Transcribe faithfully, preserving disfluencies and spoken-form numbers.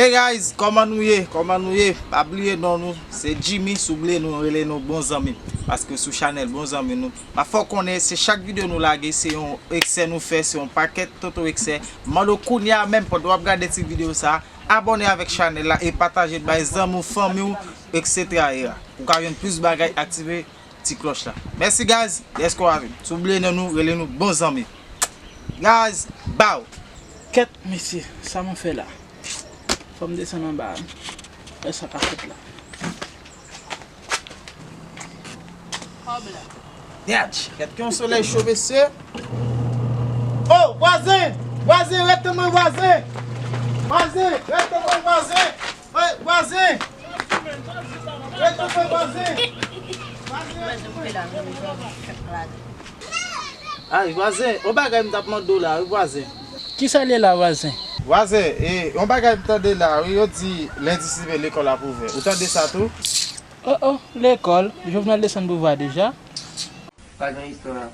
Hey guys, kòman nou ye? Kòman nou ye? Pa bliye non nou, se Jimmy, si w bliye nou, rele nou bon zanmi. Paske sou chanèl bon zanmi nou. Pa fè w konnen, se chak videyo nou lage, se yon eksè nou fè, se yon pakèt toto eksè. Mande w kounye a menm, pandan w ap gade ti videyo sa, abòne avèk chanèl la e pataje l bay zanmi w, fanmi w, et cetera. Pou w ka jwenn plis bagay, aktive ti klòch la. Mèsi guys, dèske w avè m. Si w bliye non nou, rele nou bon zanmi. Guys, bow! Kèt, mesye, sa mwen fè la? Fò m desann anba a, wi. Wè sa k ap fèt la. Yach, kèt ki yon solèy cho, mesye. Oh, vwazen! Vwazen, ret tann mwen, vwazen! Vwazen, ret tann mwen, vwazen! Hey, vwazen! Ret tann mwen, vwazen! Vwazen, ret tann mwen! Ay, vwazen, yon bagay m t ap mande w la, wi, vwazen. Kisa l ye la, vwazen? Vwazen, e, yon bagay m tande la, wi, yo di lendi simen lekòl ap ouvè. Ou tande sa tou? Oh, oh, lekòl? Jovenel desann pouvwa deja? Pa gen istwa.